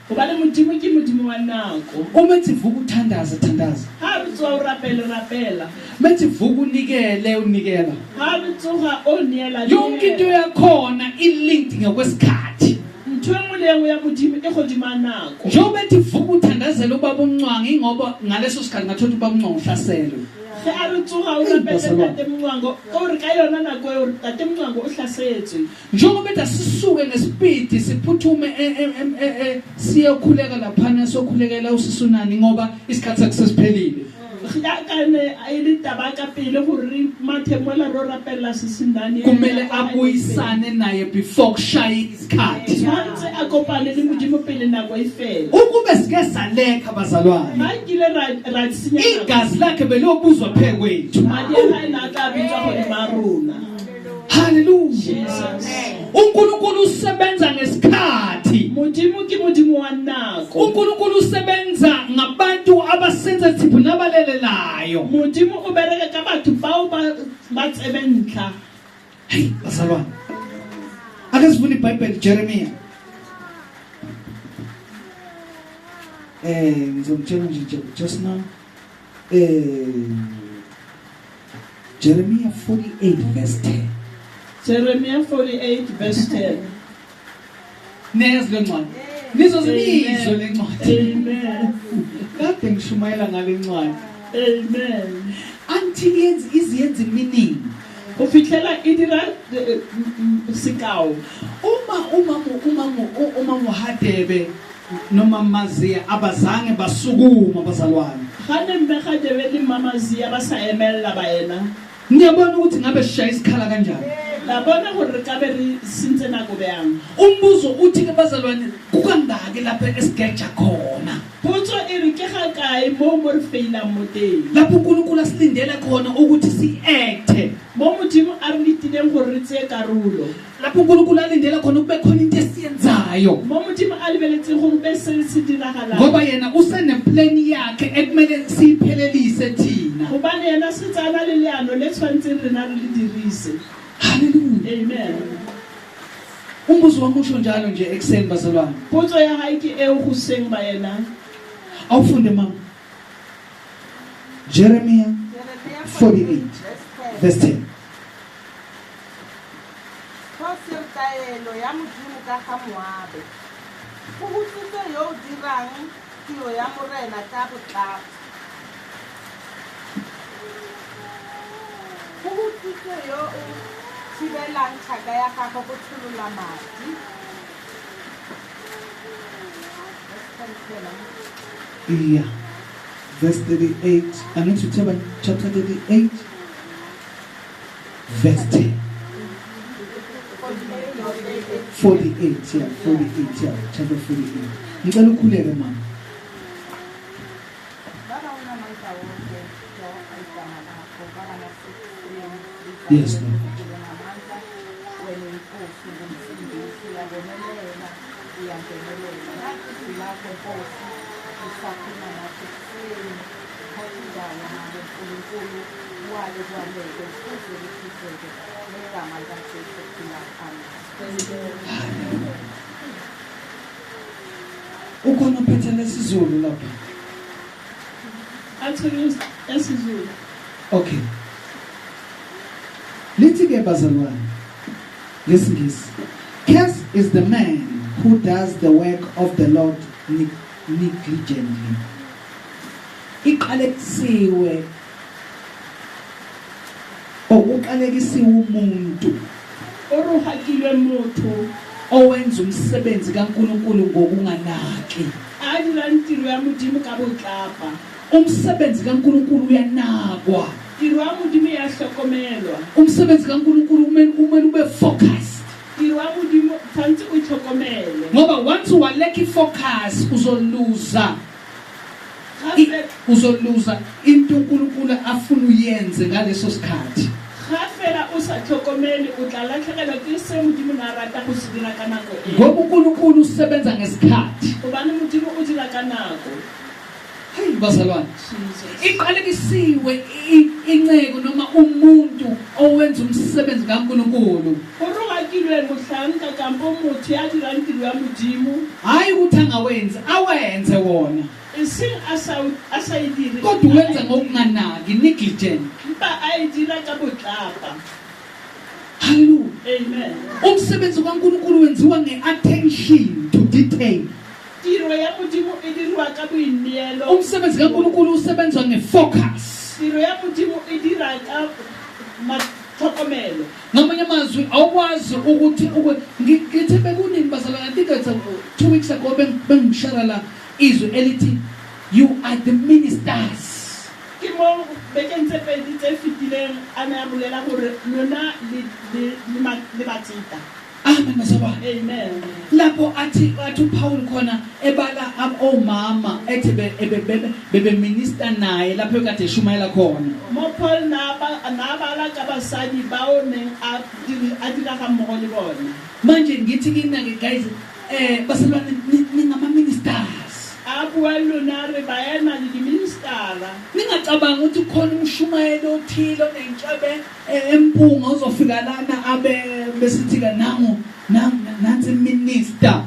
Gobane Modimo ke Modimo wa nako. Uma ethi vuka uthandaze, thandaza. Ha re tsoga o rapele, rapela. Uma ethi vuka unikele, unikela. Ha re tsoga o neela, Yonke into neela. yakhona i-linked ngokwesikhathi. Ntho e nngwe le e nngwe ya Modimo e godima nako. Njengoba ethi vuka uthandazele ubaba uMncwango, ingoba ngaleso sikhathi ngathola ukuthi ubaba uMncwango uhlaselwe. Ge a re tsoga o Eyi, rapele bazalwane. Tate Mncwango, o re ka yona nako eo Tate Mncwango o hlasetswe. Njengoba ethi asisuke ngesipidi siphuthume e, e, e, siyokhuleka laphana sokhulekela usisunani ngoba isikhathi sakhe sesiphelile. Kane e le taba ka pele gore re mathe mola ro rapelela sesinane. Kumele abuyisane naye before kushaya isikhathi. Tshwanetse a kopane le Modimo pele nako e fela. Ukube sike salekha bazalwane. Ga nkile ra senya nako. Igazi lakhe beliyobuzwa phe kwethu. Madi a hae na tla bitswa godimo a rona. Hallelujah. Jesus. uNkulunkulu usebenza ngesikhathi. Modimo ke Modimo wa nako. uNkulunkulu usebenza ngabantu abasensitive nabalelelayo. Modimo o bereka ka batho bao ba tsebentlha. Hey bazalwane. Ake sivule iBhayibheli Jeremiah. Ngizomtshela nje just now. Jeremiah 48 verse 10. Jeremiah 48 verse 10. Niyazi le ncwadi. Nizozinizwe le ncwadi. Amen. Kade ngishumayela ngale ncwadi. Amen. Until yenze iziyenze meaning. Go fitlhela e dira sekao. Uma uma uma uma Muhadebe noma Maziya abazange basukuma bazalwane. Ga ne mme Gadebe le mma Maziya ba sa emelela baena. Niyabona ukuthi ngabe sishaya isikhala kanjani? La bona gore re ka be re sentse nako bjang? Umbuzo uthi ke bazalwane kukangaki lapha esigeja khona? Potso e re ke ga kae mo mo re feilang mo teng? Lapho uNkulunkulu asilindele khona ukuthi si-acte. Mo Modimo a re letileng gore re tseye karolo. Lapho uNkulunkulu alindele khona ukube khona into esiyenzayo. Mo Modimo a lebeletseng gore be se se diragalang. Ngoba yena useneplan yakhe ekumele siyiphelelise thina. Gobane yena setse a na le leano le tshwanetseng rena re le dirise. Hallelujah. Amen. Umbuzo wami usho njalo nje ekuseni bazalwane. Potso ya hae ke eo goseng baena. Awufunde mama. Jeremiah 48 verse 10. Kgosi re taelo ya Modimo ka ga Moabe. Go hutsitswe yo o dirang tiro ya Morena ka botlapa. Go hutsitswe yo o thibelang tšhaka ya gagwe go tsholola madi. Verse 10 fela. Yeah. Verse 38. Angithi uthe chapter 38 verse 10. 48 yeah, 48 yeah, chapter 48. Ngicela ukhuleke mama. Baba unamandla wonke, Jehova igama lakho, Baba nasekuseni, Yes, Lord. Unamandla, wena inkosi, ungumsindisi, uyabonelela, uyangenelela. Nathi izwi lakho Nkosi, lisaphuma nathi ekuseni. Thatha indawo manje Nkulunkulu, wale kwaleke, kuze kuthuzeke ngegama likaJesu ophilayo. Amen. Ukhona ophethe lesizulu lapha. Athule esiZulu. Okay. Lithi ke bazalwane ngesingisi. Curse is the man who does the work of the Lord negligently. Iqalekisiwe okuqalekisiwe umuntu O rohakilwe motho owenza umsebenzi kaNkuluNkulu ngokunganaki. a dirang tiro ya Modimo ka botlapa. Umsebenzi kaNkuluNkulu uyanakwa. Tiro ya Modimo ya hlokomelwa. Umsebenzi kaNkuluNkulu kumele ube focused. Tiro ya Modimo tshwanetse o itlhokomele. Ngoba once wa-lack focus uzoluza Ga fe- uzoluza into uNkulunkulu afuna uyenze ngaleso sikhathi. ga fela o sa tlhokomele o tla latlhegelwa ke se Modimo na a rata go se dira ka nako e. Ngoba uNkulunkulu usebenza ngesikhathi. Gobane Modimo o dira ka nako. Hey Hey bazalwane. Jesus. Iqalekisiwe inceku noma umuntu owenza umsebenzi kaNkuluNkulu. Go rogakilwe mohlanka kampo motho ya dirang tiro ya Modimo. Hayi ukuthi angawenzi, awenze wona. Eseng a sa e dire. Kodwa uwenza ngokunganaki, negligent. Mpa a e dira ka botlapa. Hallelujah. Amen. Umsebenzi kaNkuluNkulu wenziwa ngeattention to detail. Tiro ya Modimo e diriwa ka boineelo. Umsebenzi kaNkuluNkulu usebenzwa ngefocus. Tiro ya Modimo e dira ka tlhokomelo. Ngamanye amazwi awukwazi ukuthi ngithi bekunini bazalwane, I think it's 2 weeks ago bengishara la izwi elithi you are the ministers. Ke mo bekeng tse pedi tse fetileng a ne a bolela gore lona le batseta. Amen bazalwane. Amen. Lapho athi uPaul khona ebala omama ethi bebe minister naye lapho ekade eshumayela khona. Mo Paul na bala ka basadi bao neng a dira ga mmogo le bona. Manje ngithi kina ke guys, bazalwane ningama ministers. A bua lona re baena le di-ministera. Ningacabanga ukuthi khona umshumayelo othile onentshebe empunga uzofika lana abe besithi ka nangu nansi minister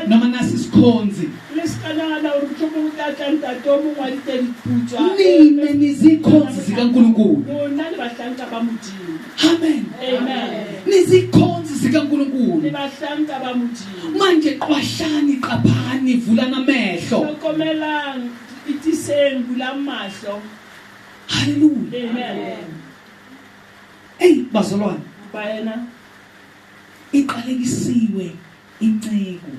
noma nasi sikhonzi. Lesikana o re tlo tla tla ntate o mongwe wa diteduputswa. Nina nizikhonzi zikaNkuluNkulu. Lona le bahlanka ba Modimo. Amen. Amen. Nizikhonzi zikaNkuluNkulu. Le bahlanka ba Modimo. Manje qwashani, qaphani, vulani amehlo. Hlokomelang, itiseng, bulang mahlo. Hallelujah. Amen. Hey bazalwane. Baena. Iqalekisiwe inceku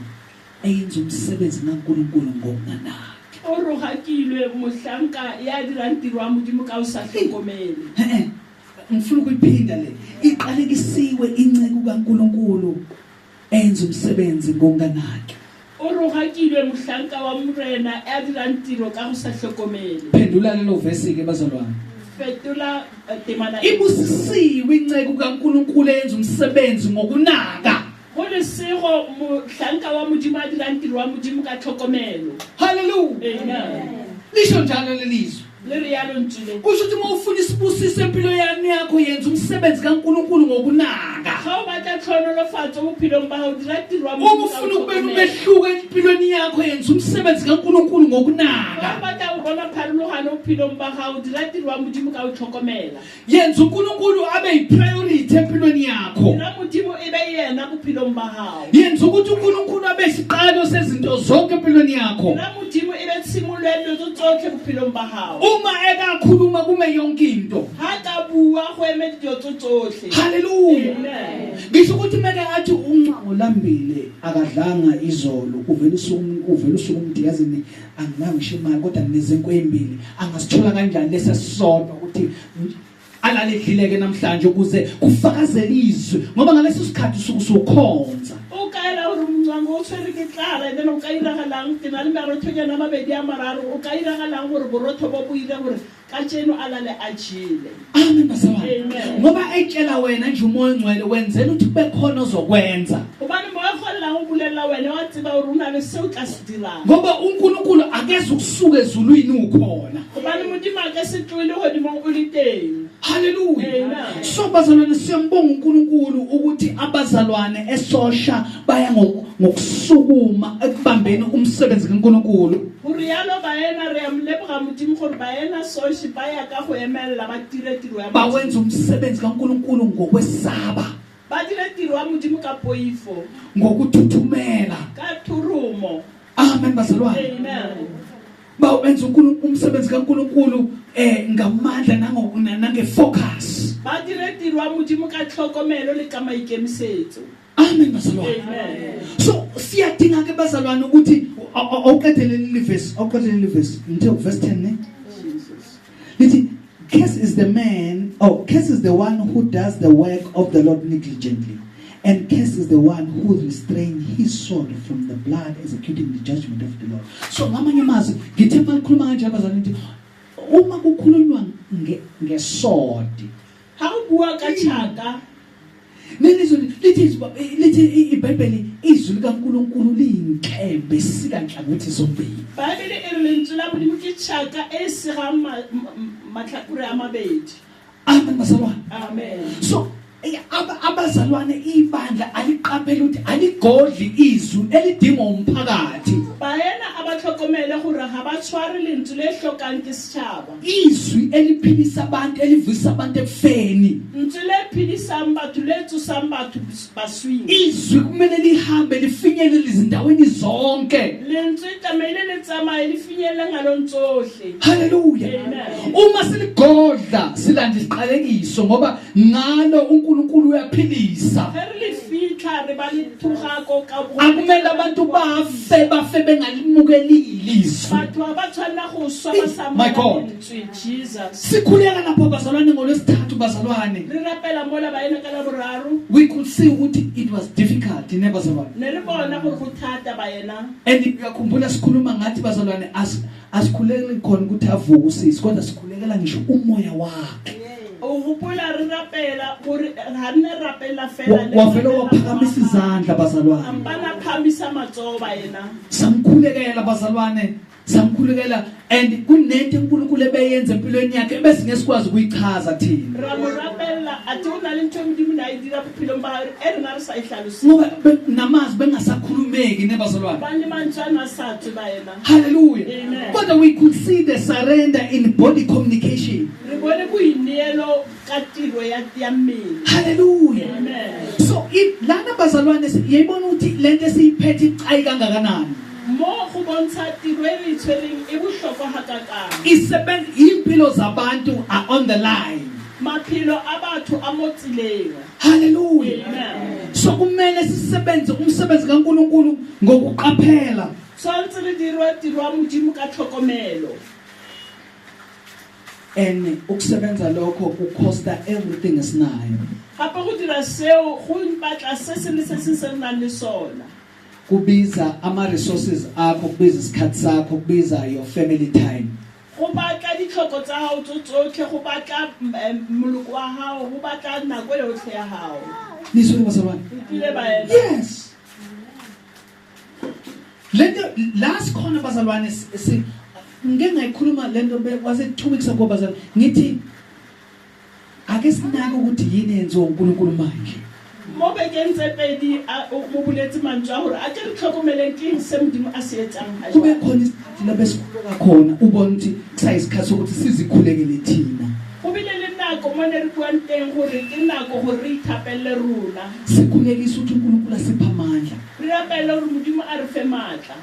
eyenza umsebenzi kaNkuluNkulu ngokunganaki. O rogakilwe mohlanka ya dirang tiro ya Modimo ka o sa hlokomele. Ngifuna ukuyiphinda le. Iqalekisiwe inceku kaNkuluNkulu eyenza umsebenzi ngokunganaki. O rogakilwe mohlanka wa Morena ya dirang tiro ka go sa hlokomele. Phendula lelo verse ke bazalwane. Fetola temana. Ibusisiwe inceku kaNkuluNkulu eyenza umsebenzi ngokunaka. Go lesego mohlanka wa Modimo a dirang tiro wa Modimo ka tlhokomelo. Hallelujah. Amen. Lisho njalo lelizwi. Le rialo ntsile. Kusho ukuthi uma ufuna isibusiso empilo yakho yenza umsebenzi kaNkuluNkulu ngokunaka. Ga o batla tlhonolofatso bophelong ba hao dira tiro ya Modimo. Uma ufuna ukubona umehluko empilweni yakho yenza umsebenzi kaNkuluNkulu ngokunaka. Ga o batla go bona pharologano bophelong ba gago dira tiro ya Modimo ka o tlhokomela. Yenza uNkulunkulu abe yipriority empilweni yakho. Dira Modimo e be yena bophelong ba gago. Yenza ukuthi uNkulunkulu abe isiqalo sezinto zonke empilweni yakho. Dira Modimo e be tshimologo ya dilo tsotlhe bophelong ba gago. Uma ekakhuluma kume yonke into. Ha ka bua go eme dilo tsotlhe. Hallelujah. Amen. Ngisho ukuthi meke athi uncango lambile akadlanga izolo uvela usuku umuntu yazini anginayo ngisho imali kodwa nginezinkwe ezimbili angasithola kanjani lesi sisodwa ukuthi alale edlileke namhlanje ukuze kufakazele izwi ngoba ngaleso sikhathi usuku usukhonza. O kaela gore moncango o tshwere ke tlala and then o ka iragalang ke na le marothonyana a mabedi a mararo o ka iragalang gore borotho bo bo ile gore kajeno alale a jele. Amen bazalwane. Amen. Ngoba etshela wena nje uMoya oNgcwele wenzela ukuthi kube khona ozokwenza. Hobane Moya o kgonelang ho bolella wena wa tseba hore o na le seo o tla se dirang. Ngoba uNkulunkulu akeze ukusuka ezulwini ukhona. Hobane Modimo a ka se tlohe lehodimong o le teng. Hallelujah. Amen. So bazalwane siyambonga uNkulunkulu ukuthi abazalwane esosha baya ngokusukuma ekubambeni umsebenzi kaNkulunkulu. Ho rialo baena re a mo leboga Modimo gore baena soshi ba ya ka go emella ba dire tiro ya Modimo. Bawenza umsebenzi kaNkulunkulu ngokwesaba. Ba dire tiro ya Modimo ka poifo. Ngokuthuthumela. Ka thurumo. Amen bazalwane. Amen. Bawenza umsebenzi kaNkulunkulu ngamandla nangefocus. Ba dire tiro ya Modimo ka tlhokomelo le ka maikemisetso. Amen bazalwane. Amen. So siyadinga ke bazalwane ukuthi awuqedele leli verse, awuqedele leli verse. Ngithe verse 10 ne? Jesus. Lithi curse is the man, oh curse is the one who does the work of the Lord negligently, and curse is the one who restrains his sword from the blood, executing the judgment of the Lord. So ngamanye amazwi ngithe makhuluma kanje abazalwane ngithi uma kukhulunywa ngesword, ha o bua ka tjhaka, Nelizwi lithi lithi iBhayibheli izwi likaNkuluNkulu liyinkembe esika nhlangothi zombili. Baebele e re lentswe la Modimo ke tšhaka e e segang matlhakore a mabedi. Amen bazalwane. Amen. So abazalwane ibandla aliqaphela ukuthi aligodli izwi elidingwa umphakathi. Baena a ba tlhokomele gore ga ba tshware lentswe le hlokang ke setšhaba. Izwi eliphilisa abantu elivisa abantu ekufeni. Ntswe le phedisang batho le tsosang batho baswing. Izwi kumele lihambe lifinyelele izindaweni zonke. Lentswe tlamehile le tsamaye le finyelle ngalong tsohle. Haleluya. Amen. Uma siligodla silanda isiqalekiso ngoba ngalo uNkulunkulu uyaphilisa. Ge re le fitlha re ba le thogako ka bo. Akumele abantu bafe bafe bengalimukelile izwi. Batho ha ba tshwanela go swa ba sa My God. lentswe Jesus. Sikhuleka lapho bazalwane ngolwesithathu bazalwane. Re rapela mola baena ka la boraro. We could see ukuthi it was difficult ne bazalwane. Ne re bona gore go thata baena. And uyakhumbula sikhuluma ngathi bazalwane asikhulekeli khona ukuthi avuke usisi kodwa sikhulekela ngisho umoya wakhe. O gopola re rapela gore ga nne rapela fela le Wavele rapela waphakamisa moya. izandla bazalwane. Ampana phamisa matsoho baena. Samkhulekela bazalwane, samkhulekela and kunento uNkulunkulu ebeyenza empilweni yakhe ebesingesikwazi ukuyichaza thina. Ra mo rapella ate o na le ntho e Modimo ne a e dira bophelong ba hae e rena re sa e hlaloseng. Ngoba namazwi bengasakhulumeki ne bazalwane. Ba le mantswe ano a sa tswe baena. Hallelujah. Amen. Kodwa we could see the surrender in body communication. Re bone boineelo ka tiro ya ya mmele. Hallelujah. Amen. So if lana bazalwane yayibona ukuthi lento esiyiphethe icayi kangakanani. Mo go bontsha tiro e re e tshwereng e bohlokwa hakakang. Isebenza impilo zabantu are on the line. Maphelo a batho a mo tseleng. Hallelujah. Amen. So kumele sisebenze umsebenzi kaNkuluNkulu ngokuqaphela. Tshwanetse re dirwe tiro ya Modimo ka tlhokomelo. And ukusebenza lokho kucosta everything esinayo. Gape go dira seo go batla se seng le se seng se re nang le sona. Kubiza ama resources akho, kubiza isikhathi sakho, kubiza your family time. Go batla ditlhoko tsa hao tso tsotlhe, go batla moloko wa hao, go batla nako yotlhe ya hao. Nizwile bazalwane? Utlwile baena? Yes. Lento la sikhona bazalwane ngike ngayikhuluma lento was it 2 weeks ago bazalwane ngithi ake sinake ukuthi yini yenziwa uNkulunkulu manje. Mo bekeng tse pedi o boletse mantswe a hore a ke re tlhokomeleng ke eng se Modimo a se etsang ha Kube jwale. khona isikhathi la besikhuleka khona ubona ukuthi kusayisikhathi sokuthi sizikhulekele thina. Go bile le nako mo ne re buang teng gore ke nako gore re ithapelle rona. Sikhulekisa ukuthi uNkulunkulu asiphe amandla. Re rapelle hore Modimo a re fe matla.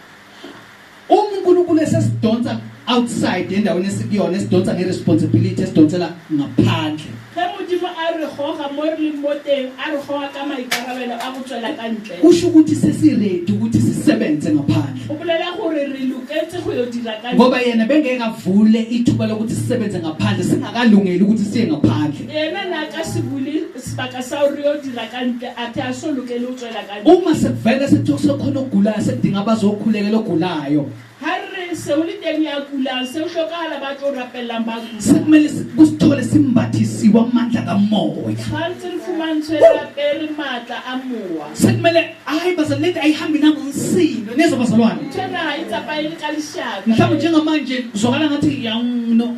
Uma uNkulunkulu esesidonsa outside endaweni esikuyona esidonsa ngeresponsibility esidonsela ngaphandle. Ge Modimo a re goga mo re leng mo teng a re goga ka maikarabelo a go tswela ka ntle. Kusho ukuthi sesiready ukuthi sisebenze ngaphandle. Go bolela gore re loketse go yo dira ka ntle. Ngoba yena bengeke avule ithuba lokuthi sisebenze ngaphandle singakalungeli ukuthi siye ngaphandle. Yena na ka se bule sebaka sa hore re yo dira ka ntle athe a so lokele ho tswela ka ntle. Uma sekuvele sekuthiwa kusekhona ogulayo sekudinga abazokhulekela ogulayo. Ha re se o le teng ya kulang se o hlokahala ba tlo rapellang ba kulang. Sekumele kusithole simbathisiwe amandla kamoya. Tshwanetse re fumantshwe re apere matla a mowa. Sekumele hayi bazalwane lento ayihambi nangomsindo niyezwa bazalwane. Ntho ena ha e tsamaye le ka lešata. Mhlawumbe njengamanje kuzwakala ngathi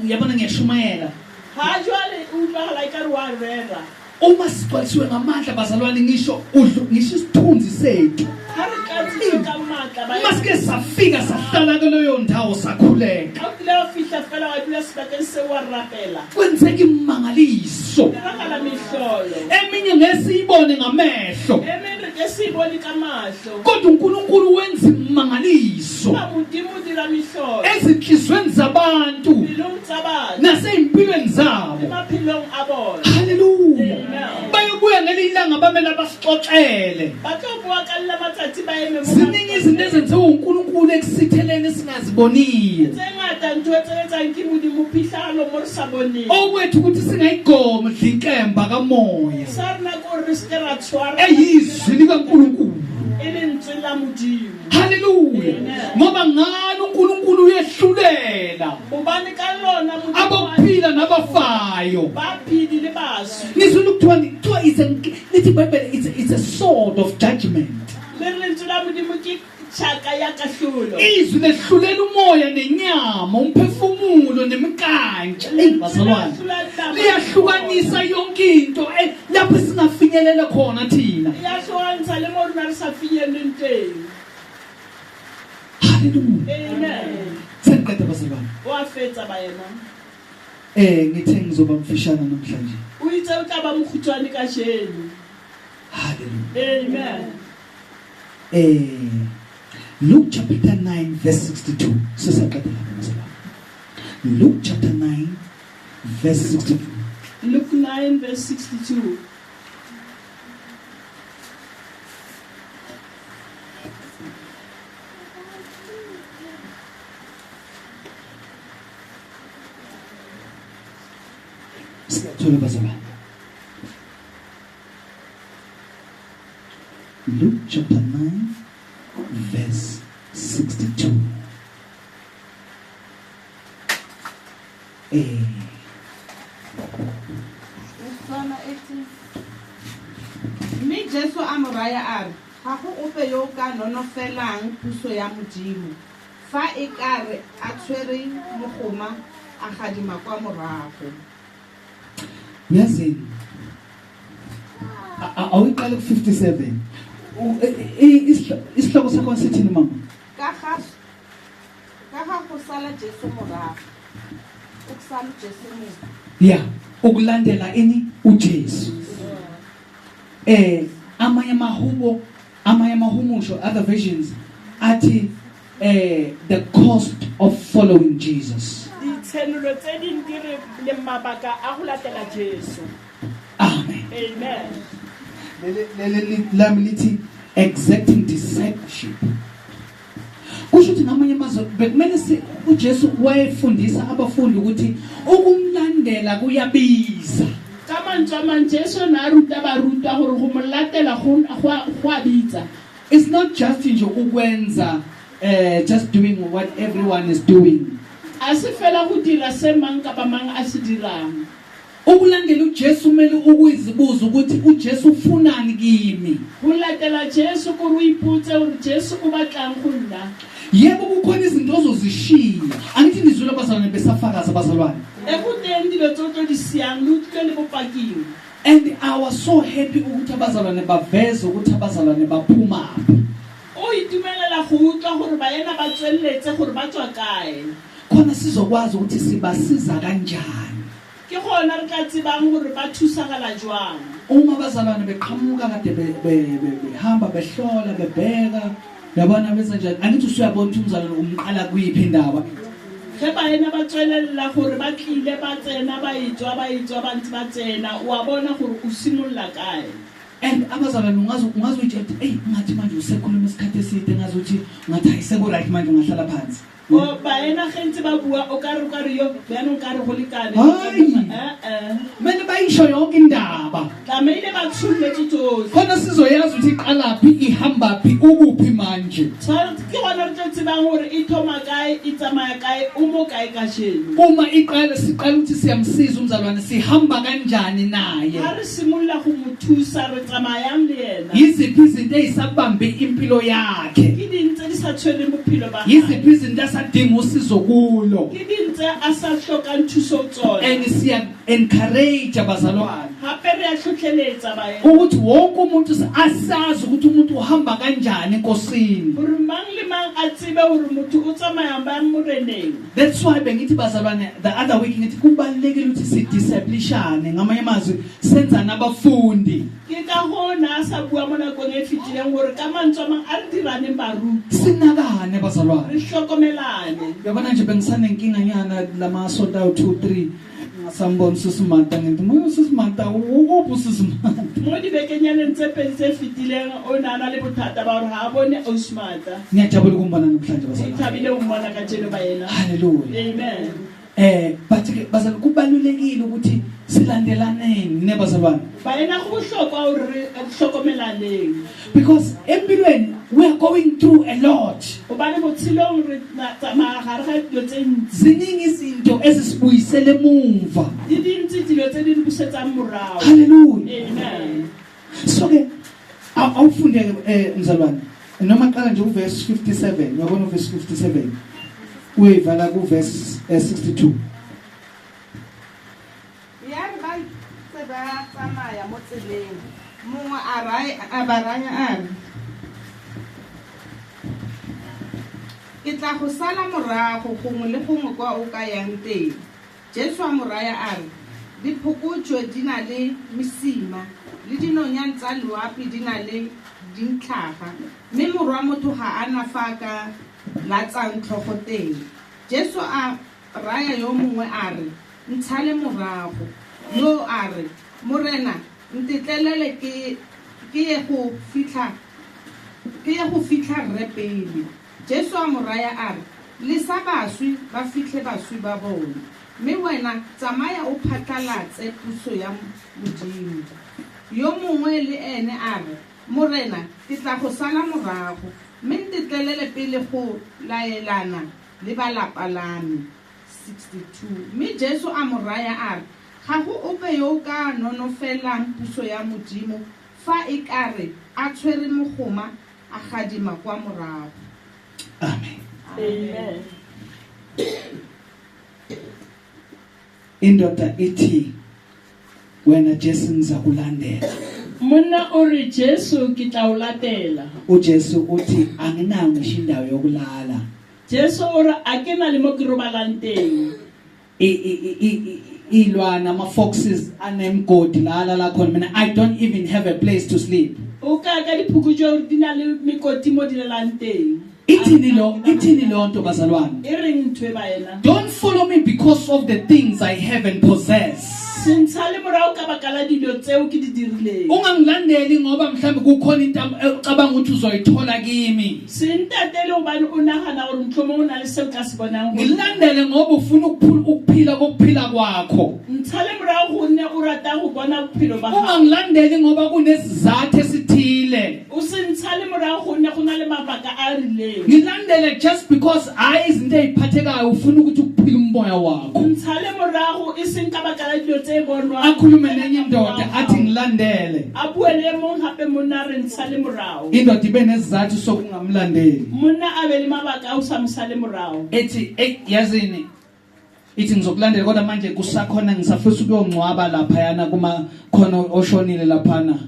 uyabona ngiyashumayela. Ha jwale o utlwahala ekare wa rera. Uma sigcwalisiwe ngamandla bazalwane ngisho udlu ngisho isithunzi sethu. Ha re tlatsitswe ka matla ba Uma sike safika sahlala kuleyo ndawo sakhuleka. Ha o kile wa fihla fela wa dula sebakeng seo wa rapela. Kwenzeka imangaliso. Diragala mehlolo. Eminye ngesiyibone ngamehlo. E meng re ke se e bone ka mahlo. Kodwa uNkulunkulu wenza imangaliso. Empa Modimo o dira mehlolo. Ezinhlizweni zabantu. Pelong tsa batho. Nasezimpilweni zabo. Le maphelong a bona. Hallelujah. Amen. Bayobuya ngelinye ilanga bamele abasixoxele. Ba tlo bua ka lela matsatsi ba eme mo Ziningi izinto ezenziwa uNkulunkulu ekusitheleni esingaziboniyo. Tse ngata ntho tse etsang ke Modimo phihlalo mo re sa boneng. Okwethu ukuthi singayigomdli inkemba kamoya. Sa rena ke hore re se ke ra tshwara Eyizwi likaNkulunkulu. E lentswe la Modimo. Hallelujah. Amen. Ngoba ngalo uNkulunkulu uyehlulela. Hobane ka lona Modimo Abaphila nabafayo. Ba phedi le baswi. Nizwile ukuthiwa kuthiwa lithi iBhayibheli ya kahlolo. Izwi lehlulela umoya nenyama, umphefumulo nemikantsha. Eyi bazalwane, liyahlukanisa yonke into lapho singafinyelela khona thina. Ya hloantsha le mo rona re sa finyelleng teng. Haleluya. Amen. Sengiqeda bazalwane. Wa fetsa baena. Ngithe ngizoba mfishana namhlanje. O itse o tla ba mokgutshwane kajeno. Haleluya. Amen. Luke chapter 9 verse 62. Sesiyaqeda lapha bazalwane. Luke chapter 9 verse 62. Luke 9 verse 62. Siyathola bazalwane. Luke chapter 9 verse 62. Setswana ethi, Mme Jesu a mo raya a re, ga go ope yo o ka nonofelang puso ya Modimo, fa e ka re a tshwere mogoma a gadima kwa morago. Uyazini? Awuyiqale ku-57. Isihloko sakho sithini mama? Ka ga go sala Jesu morago. Ukusala uJesu emuva. Yeah, ukulandela ini uJesu. Amanye amahubo, amanye amahumusho, other versions athi the cost of following Jesus. Ditshenolo tse ding di re le mabaka a go latela Jesu. Amen. Amen. Le lami lithi exacting discipleship. Kusho ukuthi ngamanye amazwi bekumele uJesu wayefundisa abafundi ukuthi ukumlandela kuyabiza. Ka mantswe a mang, Jesu na a ruta barutwa gore go mo latela go a bitsa. It's not just nje ukwenza, just doing what everyone is doing. A se fela go dira se mang kapa mang a se dirang. Ukulandela uJesu kumele ukuzibuza ukuthi uJesu ufunani kimi. Go latela Jesu gore o ipotse gore Jesu o batlang go nna. Yebo, kukhona izinto ozozishiya. Angithi nizwile abazalwane besafakaza abazalwane. E go teng dilo tse o tlo di siang, le utlwile le bopaking. And I was so happy ukuthi abazalwane baveze ukuthi abazalwane baphumaphi. O itumelela go utlwa gore baena ba tsweletse gore ba tswa kae. Khona sizokwazi ukuthi sibasiza kanjani. Ke gona re tla tsebang gore ba thusagala jwang. Uma abazalwane beqhamuka kade behamba behlola bebheka, uyabona benza njani? Angithi usuyabona ukuthi umzalwane umqala kuyiphi indaba. Ge baena ba tswelela gore ba tlile ba tsena ba etswa ba etswa ba ntse ba tsena, o a bona gore o simolola kae. And abazalwane ungaze uyitshele ukuthi, eyi, ngathi manje usekhuluma isikhathi eside, ngaze uthi ngathi hayi seku right manje ungahlala phansi. O baena ge ntse ba bua, o ka re, o ka re yo, jaanong ka re go lekane. Hayi. Eh. Kumele bayisho yonke indaba. Tlamehile ba tsholletse tsohle. Khona sizoyazi ukuthi iqalaphi, ihambaphi, ukuphi manje. Tshwanetse ke gona re tlo tsebang hore e thoma kae, e tsamaya kae, o mo kae kajeno. Uma iqala, siqala ukuthi siyamsiza umzalwane, sihamba kanjani naye? Ha re simolla go mo thusa, re tsamayang le yena. Yiziphi izinto ezisabambe impilo yakhe? Ke ding tse di sa tshwereng bophelo ba hae. Yiziphi izinto asadinga usizo kulo? Ke ding tse a sa hlokang thuso ho tsona. And siya encourage abazalwane. Hape re a hlohleletsa baena. Ukuthi wonke umuntu asazi ukuthi umuntu uhamba kanjani enkosini. Hore mang le mang a tsebe hore motho o tsamaya bang moreneng. That's why bengithi bazalwane the other week ngithi kubalulekile ukuthi sidisciplishane, ngamanye amazwi senza nabafundi. Ke ka hona a sa bua mo nakong e fetileng hore ka mantswe a mang a re diraneng baruti. Sinakane bazalwane. Re hlokomelane. Uyabona nje bengisanenkinga nyana lamasonto awu 2 3. Ngasambona uSisimata ngithi moya uSisimata ukuphi uSisimata? Mo dibekenyaneng tse pedi tse fetileng o ne a na le bothata ba hore ha a bone Ausimata. Ngiyajabula ukumbona namhlanje bazalwane. Ngithabile ukumbona kajeno baena. Hallelujah. Amen. But ke bazalwane kubalulekile ukuthi silandelaneni ne bazalwane. Baena go bohlokwa hore re hlokomelaneng. Because empilweni we are going through a lot. Hobane botshelong re tsamaya gare ga dilo tse ntsi. Ziningi izinto ezisibuyisele emuva. Di dintsi dilo tse di re busetsang morao. Hallelujah. Amen. So ke awufundeke mzalwane. Noma qala nje uverse 57, uyabona uverse 57 uyivala kuverse 62. Ya re ba ntse ba tsamaya mo tseleng, mongwe a ba raya a re, ke tla go sala morago gongwe le gongwe kwa o ka yang teng. Jesu a mo raya a re, diphokojwe di na le mesima le dinonyane tsa loapi di na le dintlhaga, mme morwa motho ga a na fa a ka latsang tlhogo teng. Jesu a raya yo mongwe a re, ntshale morago. Yo a re, Morena, ntetlelele ke ye go fitlha rre pele. Jesu a mo raya a re, lesa baswi ba fitlhe baswi ba bona, mme wena tsamaya o phatlalatse puso ya Modimo. Yo mongwe le ene a re, Morena, ke tla go sala morago, mme ntetlelele pele go laelana le ba lapa la me. 62 mme Jesu a mo raya a re, ga go ope yo o ka nonofelang puso ya Modimo fa e ka re a tshwere mogoma a gadima kwa morago. Amen. Amen. Indoda ithi, wena Jesu ngizakulandela. Monna o re, Jesu ke tla o latela. UJesu uthi, anginayo ngisho indawo yokulala. Jesu o re, a ke na le mo ke robalang teng. Ilwana ama foxes anemgodi la la khona, mina I don't even have a place to sleep. O ka ka diphokojwe di na le mekoti mo di lelang teng. Ithini lo nto bazalwane? E reng ntho e ba ena? Don't follow me because of the things I have and possess. Se ntshale morago ka baka la dilo tseo ke di dirileng. Ungangilandeli ngoba mhlambe kukhona into ocabanga ukuthi uzoyithola kimi. Se ntatele hobane o nahana hore mohlomong o na le seo ka se bonang. Ngilandele ngoba ufuna ukuphila kokuphila kwakho. Ntshale morago gonne o rata go bona bophelo ba gago. Ungangilandeli ngoba kunesizathu esithile. O se ntshale morago gonne go na le mabaka a rileng. Ngilandele just because hayi izinto eziphathekayo ufuna ukuthi ukuphila umoya wakho. Ntshale morago e seng ka baka la dilo tse bonwang. Akhulume nenye indoda athi ngilandele. A bue le mong hape monna re ntshale morago. Indoda ibe nesizathu sokungamlandeli. Monna a be le mabaka a o sa mosale morago. Ethi ey yazini ithi ngizokulandela kodwa manje kusakhona ngisafisa ukuyongcwaba laphayana kuma khona oshonile laphana.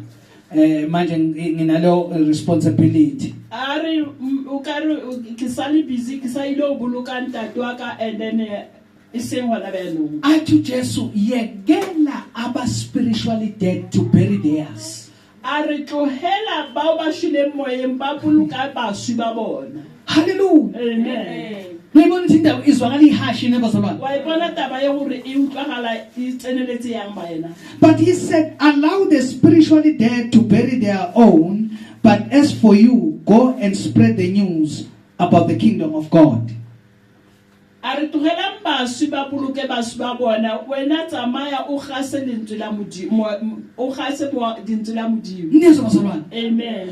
Manje nginalo responsibility. A re o ka re ke sa le busy ke sa ile o boloka ntate wa ka and then e seng hona bjanong. Athi Jesu yekela aba spiritually dead to bury theirs. A re tlohela bao ba shweleng moyeng ba boloka baswi ba bona. Hallelujah. Amen. Uyibona ukuthi indaba izwakala ihashi nebazalwane. Wa ipona taba ya hore e utlwagala e tseneletse yang ba yena. But he said, allow the spiritually dead to bury their own, but as for you, go and spread the news about the kingdom of God. A re tlogelang baswi ba boloke baswi ba bona, wena tsamaya o gase lentswe la Modimo, o gase lentswe la Modimo. Niyezwa bazalwane? Amen.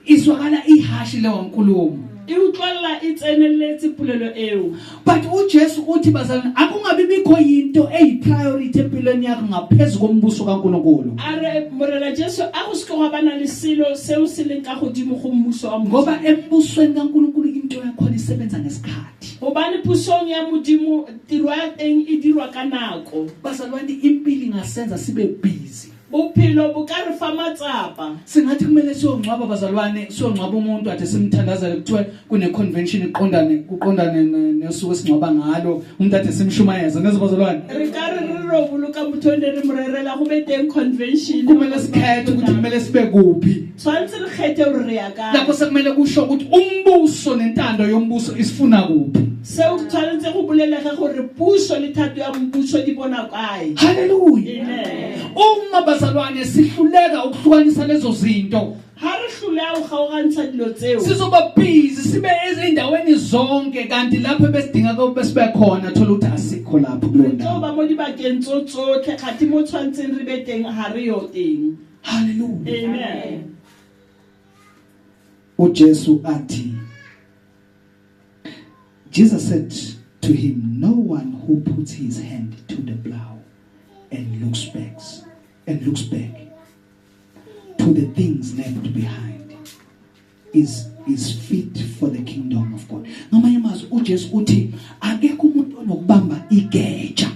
Izwakala ihashi leyo nkulumo. E utlwella e tseneletse polelo eo. But uJesu uthi bazalwane akungabi bikho into eyi-priority empilweni yakho ngaphezu kombuso kaNkulunkulu. A re morena Jesu a go se go bana le selo seo se leng ka godimo go mmuso wa Modimo. Ngoba embusweni kaNkulunkulu into yakhona isebenza ngesikhathi. Hobane pusong ya Modimo tiro ya teng e dirwa ka nako. Bazalwane impilo ingasenza sibe busy. Bophelo bo ka re fa matsapa. Singathi kumele siyongcwaba bazalwane, siyongcwaba umuntu ade simthandazele kuthiwe kune convention iqondane kuqondane nesuku esingcwaba ngalo umuntu ade simshumayeza nezwe bazalwane. Re ka re re ro boloka motho ne re morerela go be teng convention. Kumele sikhethe ukuthi kumele sibe kuphi. Tshwanetse re kgethe hore re ya kae. Lapho sekumele kusho ukuthi umbuso nentando yombuso isifuna kuphi. Seo tshwanetse go bolelege gore puso le thato ya mmuso di bona kae. Hallelujah. Amen. Uma bazalwane sihluleka ukuhlukanisa lezo zinto, ha re hloleha ho kgaogantsha dilo tseo, sizoba busy sibe ezindaweni zonke kanti lapho besidinga kube sibe khona thola ukuthi asikho lapho kuleyo ndawo. Re tlo ba mo dibakeng tso tsotlhe kgathi mo tshwantseng re be teng ha re yo teng. Hallelujah. Amen. uJesu athi, Jesus said to him, no one who puts his hand to the plow and looks back to the things left behind is fit for the kingdom of God. Ngamanye amazwi uJesu uthi akekho umuntu onokubamba igeja.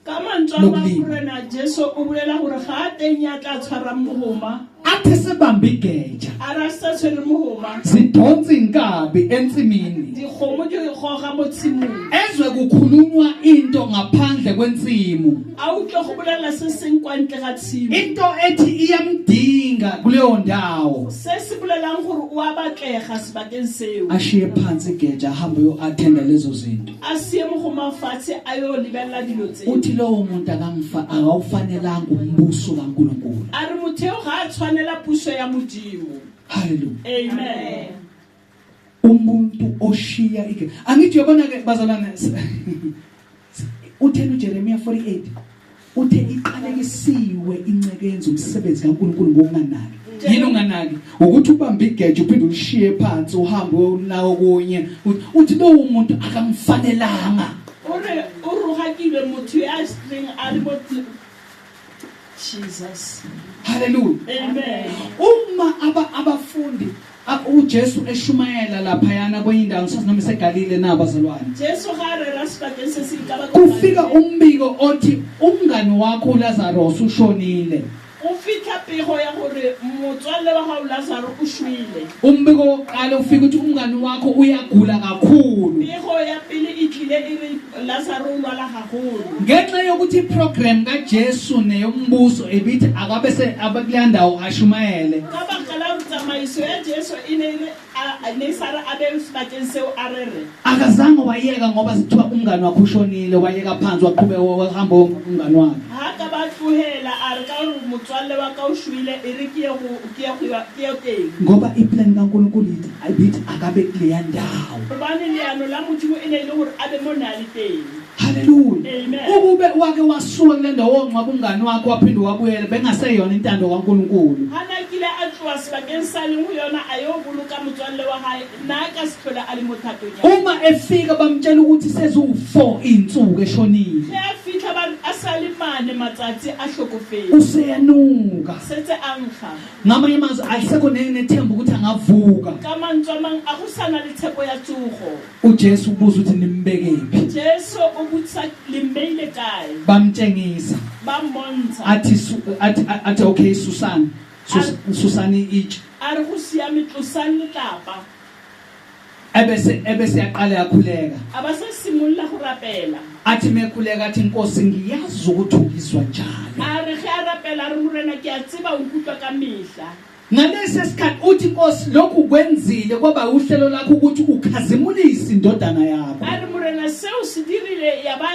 Ka mantswe a Lokulima. Morena Jesu o bolela gore ga a teng ya tla tshwarang mogoma. Athi sebamba igeja. A re a sa tshwere mogoma. Sidonsa inkabi ensimini. Dikgomo di goga mo tshimong. Ezwe kukhulunywa into ngaphandle kwensimu. A utlwe go bolela se seng kwa ntle ga tshimo. Into ethi iyamdinga kuleyo ndawo. Se se bolelang gore o a batlega sebakeng seo. Ashiye phansi igeja ahambe uyo-attenda lezo zinto. A sie mogoma fatshe a yo lebelela dilo tseo. Uthi lowo muntu akamfa akawufanelanga umbuso kaNkuluNkulu. A re motho eo ga a tshwanela puso ya Modimo. Hallelujah. Amen. Umuntu oshiya igeja. Angithi uyabona ke bazalwane uthena uJeremiah 48 uthe iqalekisiwe inceke yenza umsebenzi kaNkuluNkulu ngokunganaki. Yini unganaki? Ukuthi ubambe igeja uphinde ulishiye phansi uhambe unawo kunye. Uthi lowo muntu akamfanelanga. O re o rogakilwe motho ya seng a le mo Jesus. Hallelujah. Amen. Uma abafundi uJesu eshumayela lapha yana kwenye indawo ngisazi noma iseGalile na bazalwane. Jesu ga a rera sebakeng se seng ka baka Kufika umbiko othi umngani wakho uLazarus ushonile. O fitlha pego ya gore motswalle wa gago Lazaro o shwele. Umbiko wokuqala ufika ukuthi umngani wakho uyagula kakhulu. Pego ya pele e tlile e re Lazaro o lwala haholo. Ngenxa yokuthi iprogram kaJesu neyombuso ebithi akabe se abakuleya ndawo ashumayele. Ka baka la hore tsamaiso ya Jesu e ne e re a ne e sa re a be sebakeng seo a rere. Akazange wayeka ngoba sithiwa umngani wakho ushonile wayeka phansi waqhubeka wahamba umngani wakhe. Ha ka ba tlohela a re ka hore motswalle wa ka o shwele e re ke ye go ke ye go ke ye teng. Ngoba iplan kaNkuluNkulu ithi ayibithi akabe kuleya ndawo. Hobane leano la Modimo e ne e le hore a be mo na le teng. Hallelujah. Amen. Ukube wake wasuka kule ndawo wongcwaba umngani wakho waphinde wabuyela bengaseyona intando kaNkuluNkulu. Ha na kile a tloha sebakeng sa leng ho yona a yo boloka motswalle wa hae na ka se tlhole a le mo thatong ya. Uma efika bamtshela ukuthi seziwu4 insuku eshonile. Ge a fitlha ba a sa le mane matsatsi a hlokofetse. Useyanuka. Setse a nkga. Ngamanye amazwi alisekho nethemba ukuthi angavuka. Ka mantswe a mang a go sana le tshepo ya tsogo. uJesu ubuza ukuthi nimbekephi. Jesu o botsa le mmeile kae? Bamtshengisa. Ba mmontsha. Athi athi okay Susan. Susani itshe. A re go siame tlosang letlapa. Ebese yaqala yakhuleka. A ba se simolla go rapela. Athi mekhuleka athi Nkosi ngiyazi ukuthi ungizwa njalo. A re ge a rapela re Morena ke a tseba o nkutlwa ka mehla. Ngalesi sikhathi uthi Nkosi lokhu kwenzile kwaba uhlelo lakho ukuthi ukhazimulise indodana yakho. A re Morena seo se dirile ya ba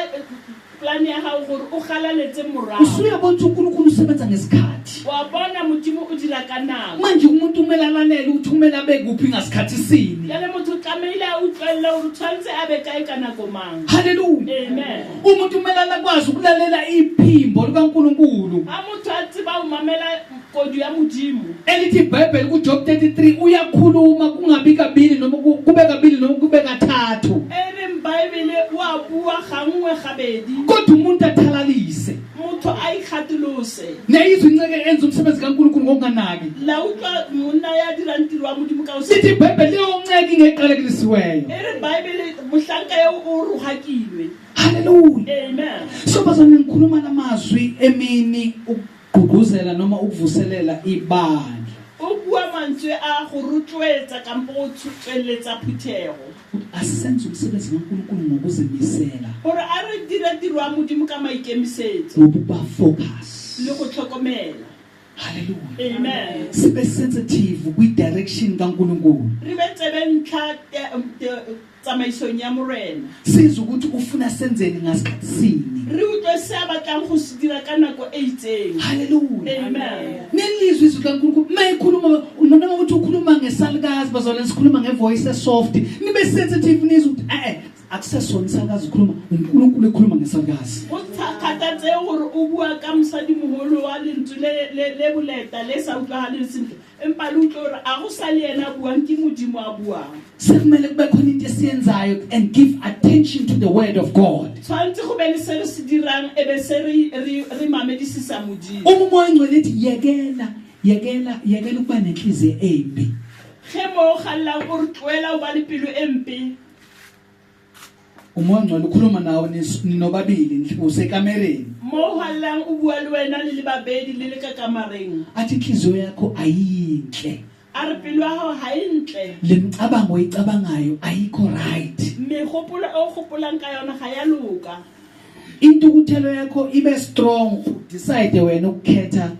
plan ya gago gore o galaletse morago. Usuyabona ukuthi uNkulunkulu usebenza ngesikhathi. Wa bona Modimo o dira ka nako. Manje umuntu kumele alalele ukuthi kumele abe kuphi ngasikhathi sini. Jale motho o tlamehile a utlwelle hore o tshwanetse a be kae ka nako mang. Hallelujah. Amen. Umuntu kumele alakwazi ukulalela iphimbo likaNkulunkulu. Ha motho a tseba ho mamela kodu ya Modimo. Elithi iBhayibheli kuJob 33 uyakhuluma kungabi kabili noma kube kabili noma kube kathathu. E reng Bible wa bua gangwe gabedi. Kodwa umuntu athalalise. Motho a ikgatolose. Niyayizwa inceke enza umsebenzi kaNkulunkulu ngokunganaki. La utlwa monna ya dirang tiro wa Modimo ka o se. Sithi iBhayibheli leyo nceke ingeqalekisiweyo. E re Bible mohlanka eo o rohakilwe. Hallelujah. Amen. So bazalwane ngikhuluma lamazwi emini ukugqugquzela noma ukuvuselela ibandla. O bua mantswe a go rotloetsa kampo go tsweletsa phuthego. Asenze umsebenzi kaNkulunkulu ngokuzimisela. Hore a re dire tiro ya Modimo ka maikemisetso. Ngokuba focus. Le go tlhokomela. Hallelujah. Amen. Sibe sensitive kwi direction kaNkulunkulu. Re be tsebe ntlha tsamaisong ya Morena. Sizwe ukuthi ufuna senzeni ngasikhathi sini. Re utlwe se a batlang go se dira ka nako e itseng. Hallelujah. Amen. Nelizwi izwi kaNkulunkulu mayikhuluma noma uthi ukhuluma ngesalukazi bazalwane sikhuluma ngevoice soft nibe sensitive nizwe ukuthi akusesona isalukazi ukhuluma uNkulunkulu ekhuluma ngesalukazi. Go kgathatse gore o bua ka mosadimoholo wa lentswe le boleta le sa utlwagaleng sentle empa le utlwe gore a go sa le yena a buang ke Modimo a buang. Sekumele kube khona into esiyenzayo and give attention to the word of God. Tshwanetse go be le se re se dirang e be se re mamedisisa Modimo. Uma uMoya oNgcwele ethi yekela yekela yekela ukuba nenhliziyo embi. Ge mo o gallang o re tloela o ba le pelo e mpe. Umoya ongcwele ukhuluma nawe ninobabili usekamereni. Mo o gallang o bua le wena le le babedi le le ka kamareng. Athi inhliziyo yakho ayinhle. A re pelo ya gago ga e ntle. Le micabango oyicabangayo ayikho right. Megopolo e o gopolang ka yona ga ya loka. Intukuthelo yakho ibe strong udecide wena ukukhetha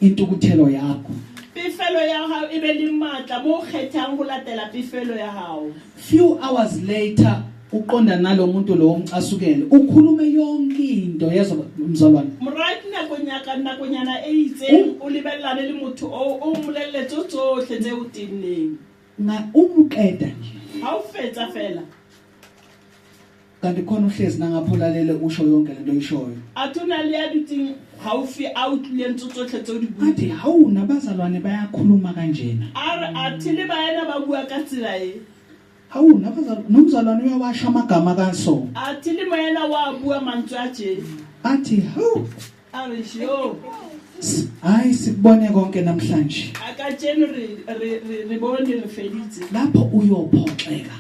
intukuthelo yakho. Pefelo ya gago e be le maatla mo o kgethang go latela pefelo ya gago. Few hours later uqonda nalomuntu lo omcasukele ukhulume yonke into yezwa mzalwane. Morago dinakonyaka nakonyana e itseng o lebelelane le motho o o mmolelele tso tsohle tse o tenneng. Nga umuqeda nje. Ha o fetsa fela. Kanti khona uhlezi nangapho ulalele usho yonke lento oyishoyo. Athe o na le ya dutseng haufi a utlwileng tso tsohle tseo di Athi buileng. hawu nabazalwane bayakhuluma kanjena. A re athe le baena ba bua ka tsela e. Hawu nabazalwane nomzalwane uyawasho amagama kaso. Athe le moena wa bua mantswe a tje. Athi hawu A re jo. Hayi sikubone konke namhlanje. A kajeno re re re re bone re feditse. Lapho uyophoxeka.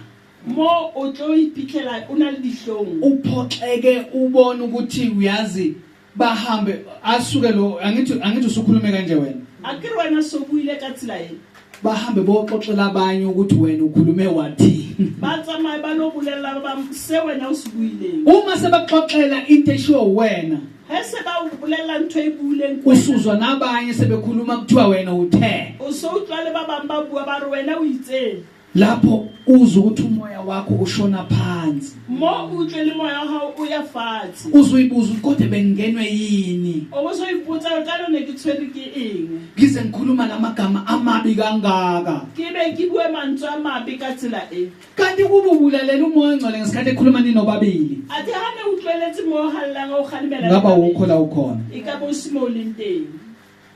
Mo o tlo iphitlhela o na le dihlong. Uphoxeke ubone ukuthi uyazi bahambe asuke lo angithi angithi usukhulume kanje wena. A ke re wena so buile ka tsela e. Bahambe boxoxela abanye ukuthi wena ukhulume wathi. Ba tsamaye ba lo bolella ba bang se wena o se buileng. Uma sebaxoxela into eshiwo wena. He se ba o bolella ntho e buileng ke wena. Usuzwa nabanye sebekhuluma kuthiwa wena uthe. O so utlwa le ba bang ba bua ba re wena o itseng. Lapho uzwa ukuthi umoya wakho ushona phansi. Mo o utlwe le moya wa hao o ya fatshe. Uzuyibuza ukuthi kodwa bengingenwe yini. O bo so ipotsa hore kana ne ke tshwerwe ke eng. Ngize ngikhuluma lamagama amabi kangaka. Ke be ke bue mantswe a mabe ka tsela e. Kanti kuba ubulalela umoya ongcwele ngesikhathi ekhuluma ninobabili. Athe ha ne utlweletse mo o hallang o kgalemela. Ngaba wukho la ukhona. E ka bo se mo o leng teng.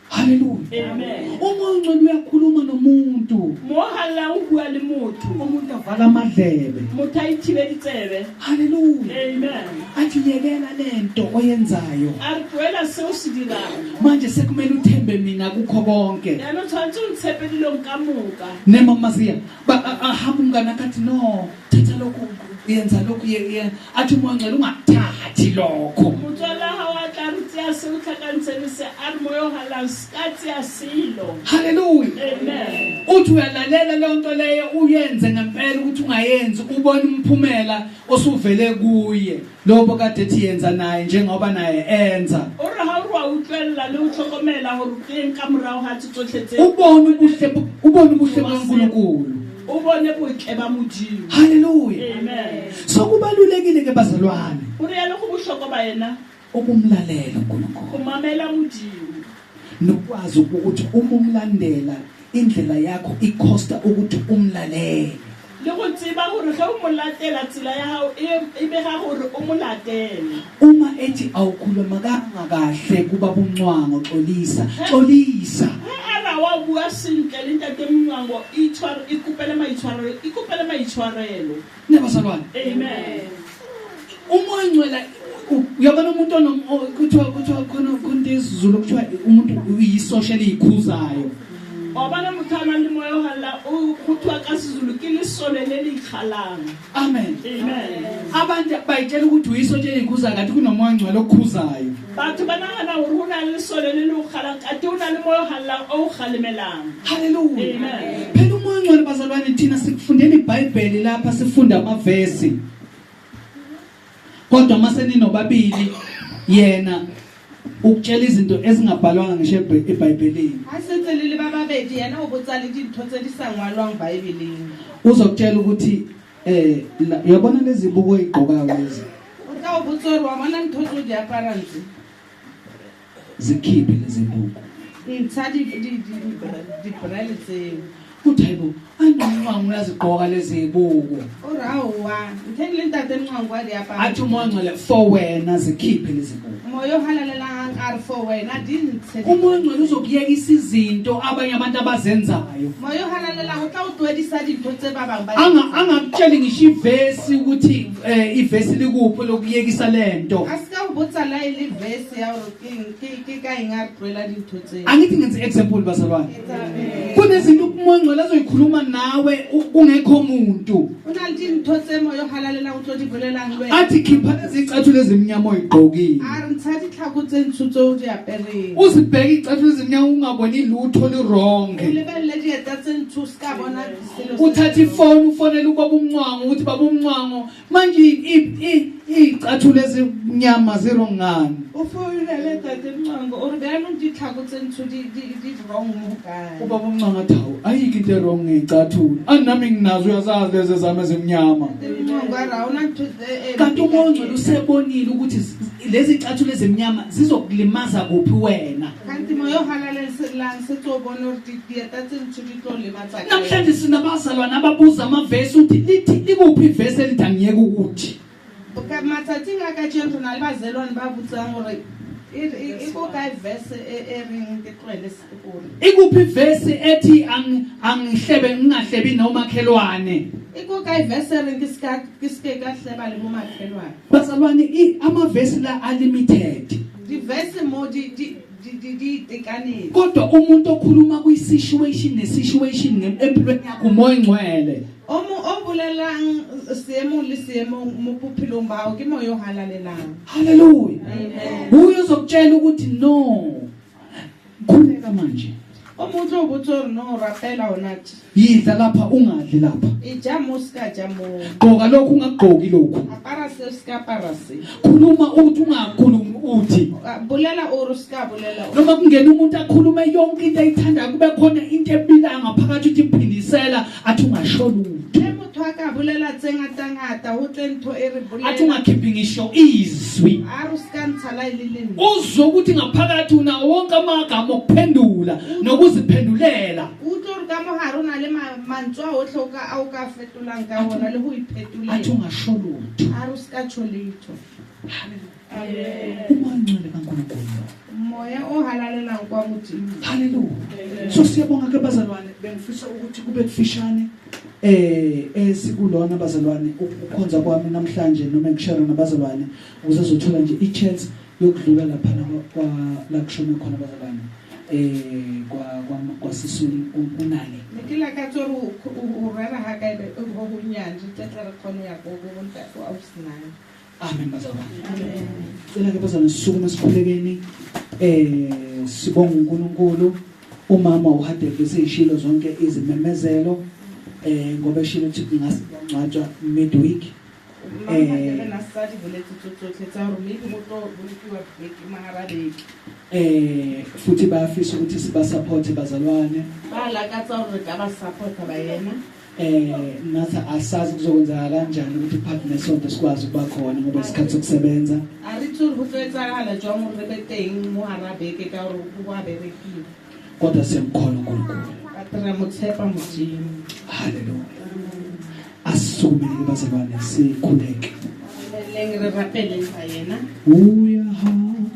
Haleluya. Amen. Umoya ongcwele uyakhuluma nomuntu. Mo hallang o bua le motho. Umuntu avala amadlebe. Motho a ithibe ditsebe. Haleluya. Amen. Athi yekela lento oyenzayo. A re tlohela seo se dirang. Manje sekumele uthembe mina kukho konke. Jaanong tshwanetse o ntshepe dilong ka moka. Nemamaziya ba ahamba umngane akhe athi no thatha lokhu yenza lokhu ye athi umoya ongcwele ungathathi lokho. Motswalle wa hao a tla re tseya se o tlhakantshe le se a re moya o hallang se ka tseya selo. Haleluya. Amen. Uthi uyalalela leyo nto leyo uyenze ngempela ukuthi ungayenzi ubone umphumela osuvele kuye lobo kade ethi yenza naye njengoba naye enza. O re ha o re wa utlwella le ho tlhokomela hore ke eng ka morao ga tse tsotlhe tse. Ubone ubuhle ubone ubuhle bukaNkulunkulu. O bone botle ba Modimo. Haleluya. Amen. So kubalulekile ke bazalwane Ho re yalo go bohlokwa ba yena ukumlalela uNkulunkulu. go mamela Modimo. Nokwazi ukuthi uma umlandela indlela yakho ikhosta ukuthi umlalele. Le go tseba hore ge o mo latela tsela ya hao e e bega hore o mo latele. Uma ethi awukhulumakanga kahle kuba buncwango xolisa, xolisa. Ge a ra wa bua sentle le ntate Mncwango itshware ikopele maitshwarelo ikopele maitshwarelo. Nebazalwane. Amen. Umoya ongcwele uyabona umuntu onom kuthiwa kuthiwa khona khona isiZulu kuthiwa umuntu uyisosha eliyikhuzayo. Wa bona motho a nang le moya o halala o go thwa ka Sezulu ke lesole le le ikgalang. Amen. Amen. Abantu bayitshela ukuthi uyisosha eliyikhuzayo kanti kunomoya ongcwele okukhuzayo. Batho ba nagana hore ho na le lesole le le o kgalang kate o na le moya o hallang o o kgalemelang. Haleluya. Amen. Phela umoya ongcwele bazalwane thina sikufundela iBhayibheli lapha sifunda amavesi. Kodwa mase ninobabili yena ukutshela izinto ezingabhalwanga ngisho eBhayibhelini. Ha setse le le ba babedi yena o botsa le dintho tse di sa ngwalwang Bibeleng. Uzokutshela ukuthi eh uyabona lezi buko oyigqokayo lezi. O tla o botsa hore wa bona ntho tse o di aparang tse. Zikhiphe lezi buko. Ntsha di di di dibrele tseo. Uthi hayibo anomncwango uyazigqoka lezi buko. O re aowa ntlheng le ntate Mncwango wa di apara. Athi umoya ongcwele for wena zikhiphe lezi buko. Moya o halalelang a re for wena di ntshe. Umoya ongcwele uzokuyekisa izinto abanye abantu abazenzayo. Moya o halalelang o tla o tlohedisa dintho tse ba bang ba di Anga etsang. angakutsheli ngisho ivesi ukuthi ivesi likuphi lokuyekisa lento. A ska o o botsa la e le verse ya gore ke eng- ke ka eng a re tlohela dintho tseo. Angithi ngenze example bazalwane, kunezinto uMoya Ongcwele azoyikhuluma nawe kungekho muntu. O na le dintho tse moya o halalelang o tlo di bolelang le wena. Athi khipha lezi icathulo ezimnyama oyigqokile. A re ntsha ditlhako tse ntsho tse o di apereng. Uzibheke icathulo ezimnyama ungaboni lutho O li-wrong. lebelele dieta tse ntsho o se ka bona selo se Uthatha ifoni ufonele ubaba uMncwango ukuthi baba uMncwango manje iy'cathulo ezimnyama zero ngani? O founele tate Mncwango o re bjaanong ditlhako tse ntsho di wrong mo kae? Ubaba uMncwango athi hawu ayikho into e-wrong ngey'cathulo, anami nginazo uyazazi lezi zami ezimnyama. Tate Mncwango a re ha ona ntho e Kanti uMoya Ongcwele usebonile ukuthi lezi icathulo ezimnyama zizokulimaza kuphi wena. Kante moya o halalelang setse o bone gore dieta tse ntsho di tlo lematsa kae. Namhlanje sinabazalwane ababuza amavesi uthi lithi likuphi ivesi elithi angiyeke ukuthi. Ka matsatsing a kajeno re na le bazelwane ba botsang gore e ko kae verse e reng ke tlohele gore. Ikuphi ivesi ethi angihlebe ngingahlebi nomakhelwane? E ko kae verse e reng ke seke ka hleba le bomakhelwane? Bazalwane, amavesi la a-limited. Di-verse mo di itekanetse. Kodwa umuntu okhuluma kwi-situation ne-situation empilweni yakho uMoya Ongcwele. O mo o bolelang seemong le seemong mo bophelong ba hao ke moya o halalelang. Hallelujah. Amen. Uye uzokutshela ukuthi no, khuleka manje. O mo tlo botsa hore no, rapela hona tje. Yidla lapha ungadli lapha. E ja mo, se ka ja mo. Gqoka lokhu ungagqoki lokhu. Apara se, se ka apara se. Khuluma uthi ungakhulumi uthi. Bolela o re se ka bolela o. Noma kungena umuntu akhulume yonke into ayithandayo kube khona into ebilayo ngaphakathi uthi phindisela athi ungasho lutho. Le motho a ka bolela tse ngatangata ho tle ntho e re bolela. Athi ungakhiphi ngisho izwi. A re se ka ntsha la e le lentswe. Uzwe ukuthi ngaphakathi unawo wonke amagama okuphendula nokuziphendulela. Utlwe hore ka mohare o na le mantswe a otlhe a o ka fetolang ka ona le ho iphetolela. Athi ungasho lutho. A re se ka tjho letho. Hallelujah. Amen. Umoya Ongcwele kaNkulunkulu. Moya o halalelang kwa Modimo. Hallelujah. So siyabonga ke bazalwane, bengifisa ukuthi kube kufishane esikulona bazalwane ukukhonza kwami namhlanje noma ngishare nabazalwane ukuze uzothola nje i-chance yokudlula lapha kwa la kushone khona bazalwane kwa kwasisulu kunani. Ne ke lakatsa hore o rera ha kae be ho honyane, re tle re kgone ho ya ko bo ntate wa ausi Nani. Amen bazalwane. Amen. Cela ke bazalwane sisukume sikhulekeni. Sibonga uNkulunkulu. Umama uHadebe seyishilo zonke izimemezelo ngoba eshilo ukuthi kungasingcwatshwa midweek. Mama Hadebe na sa di boletse tsotlhe tsa hore maybe ho tlo bolokiwa beke mahara beke. Futhi bayafisa ukuthi siba support bazalwane. Ba lakatsa hore re ka ba support ba yena. Nathi asazi kuzokwenzeka kanjani ukuthi phakathi nesonto sikwazi ukuba khona ngoba isikhathi sokusebenza. A re itse hore ho tlo etsahala jwang hore re be teng mo hara beke ka hore ho a berekiwa. Kodwa siyamkholwa uNkulunkulu. But re mo tshepa Modimo. Hallelujah. Asisukumele bazalwane sikhuleke. Leng re rapeleng ba yena. Uyahamba.